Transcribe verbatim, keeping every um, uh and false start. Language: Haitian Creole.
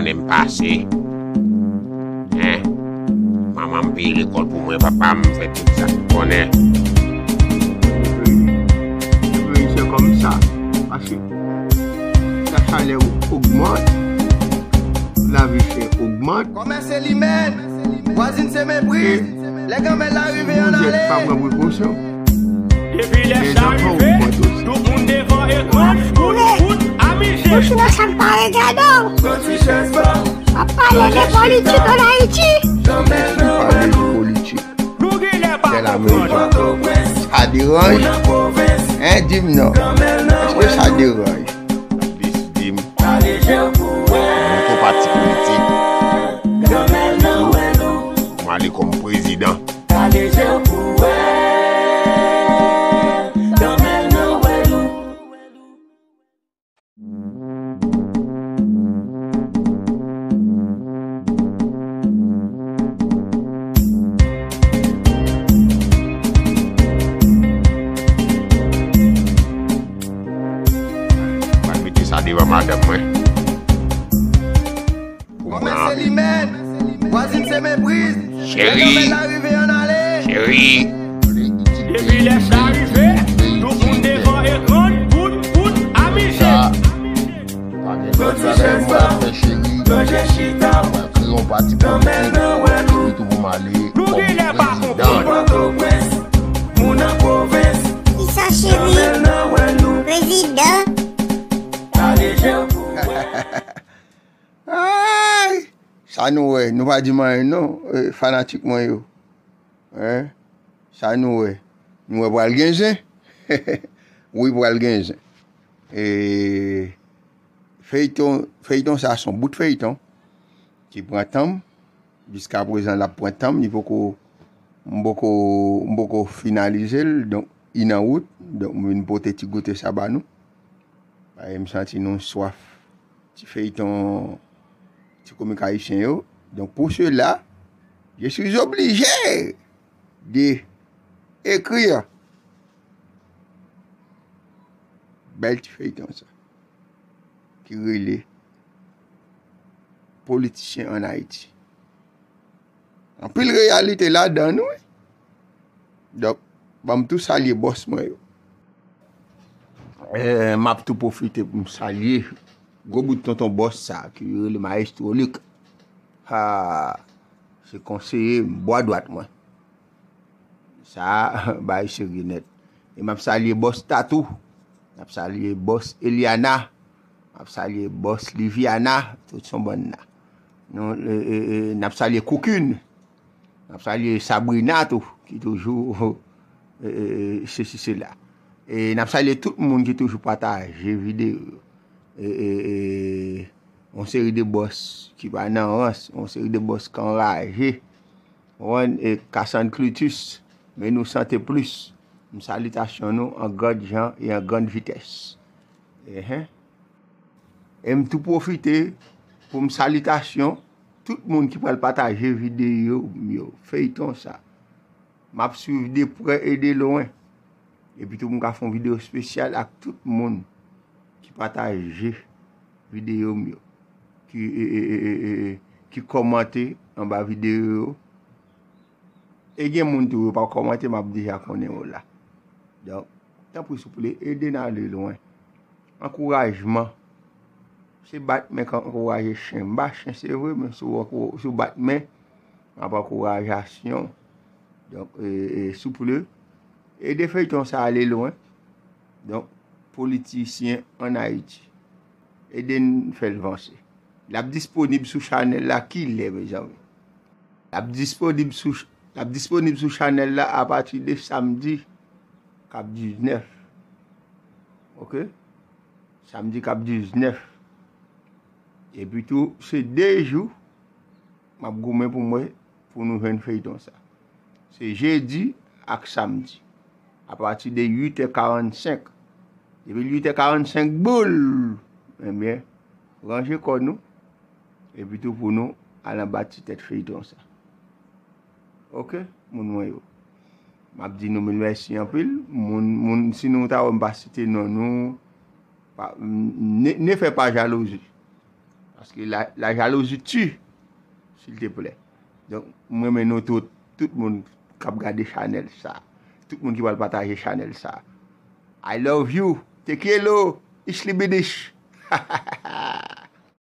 Konnen m pase. Hein? Manman m peye lekòl pou mwen, papa m fè tout sa. Konnen. Peyi se kòmsa. Paske lachalè ogmante, lavi chè ogmante. Kòmè se limèn, vwazin se mepriz. Lè granmèt la rive, ann ale. Si w pa pran prekosyon, depi lè sa rive, tout moun devan ekran, fout, fout, amize. Bouch nou sa m pa regle non. Ap pale de politik ann Ayiti. Pale de politik. Nou genlè pa konprann. Sa deranj. Hein, di m non. Èske sa deranj? Plis di m. Mwen tou pati politik. Mwen ale kòm prezidan. Mwen mete sa devan madanm mwen. Pou mwen. Kòmè se limèn, vwazin se mepriz. Cheri. Lè granmèt la rive, ann ale. Cheri. Depi lè sa rive, tout moun devan ekran, fout, fout, amize. Sa pa gen lòt bagay mwen ap fè, cheri. Mwen kreye yon pati politik, epi tou pou m ale kòm prezidan. Kisa, cheri? Prezidan? Ay! Sa nou wè, nou pa di m anyen non, eh, fanatik mwen yo. Hein? Sa nou wè. Nou wè pral gen zen. Wi, pral gen zen. E feyton, feyton sa se yon bout feyton ki pran tan m. Jiskaprezan l ap pran tan m, li poko, m poko, m poko finalize l. Donk, li nan wout. Donk, m vin pote ti goute sa ba nou. Paske m santi nou swaf ti feyton, ti komik ayisyen yo. Donc, pour cela, je suis obligé de écrire bèl ti feyton sa ki rele Politisyen ann Ayiti. Anpil reyalite ladan l wi. Donk, ban m tou salye bòs mwen yo. Eh, m ap tou pwofite pou m salye gwo bout tonton bòs sa ki rele Maestro Luc. Ha, se konseye m, bwa dwat mwen. Sa bagay serye nèt. E m ap salye bòs Tatou. M ap salye bòs Eliana. M ap salye bòs Liviana. Tout son bann la. Nou, e, e, e, n ap salye Koukin. N ap salye Sabrina tou, ki toujou, e, e, e, sesi sela. E n ap salye tout moun ki toujou pataje videyo yo. E, e, e, yon seri de bòs ki pa nan rans, yon seri de bòs k anraje. Ou konprann? E Cassandre Clitus, men nou sante plis. M salitasyon nou an grand jan e an grand vitès. Ehe. E m tou pwofite pou m salitasyon tout moun ki pral pataje videyo m yo, feyton sa. M ap swiv de prè e de lwen. Epi tou m ka fè yon videyo espesyal ak tout moun ki pataje videyo m yo, ki, e, e, ki kòmante anba videyo yo. E gen moun tou, yo pa kòmante, m ap deja konnen yo la. Donk, tanpri souple, ede n ale lwen. Ankourajman. Se bat men k ankouraje chen. M pa chen, se vre, men si w ankou-, si w bat men, m ap ankouraje aksyon. Donk, e, e, souple, ede feyton sa ale lwen. Donk, Politisyen ann Ayiti. Ede n fè l vanse. L ap disponib sou chanèl la kilè, mezanmi? L ap disponib sou, l ap disponib sou chanèl la apati de samdi k ap diznèf. Oke? Samdi k ap diznèf. Epi tou, se de jou m ap goumen pou m wè, pou nou jwenn feyton sa. Se jedi ak samdi, apati de uit è karannsenk. Depi uit è karannsenk boul, ebyen, ranje kò nou, epi tou pou nou al anba ti tèt feyton sa. Oke, moun mwen yo. M ap di nou mil mèsi anpil. Moun, moun, si nou ta wè m pa site non nou, pa, ne, ne fè pa jalouzi. Paske la, la jalouzi ti, silteplè. Donk, mwen renmen nou tout, tout moun k ap gade chanèl sa, tout moun ki pral pataje chanèl sa. I love you. Te quiero. Ish libidish.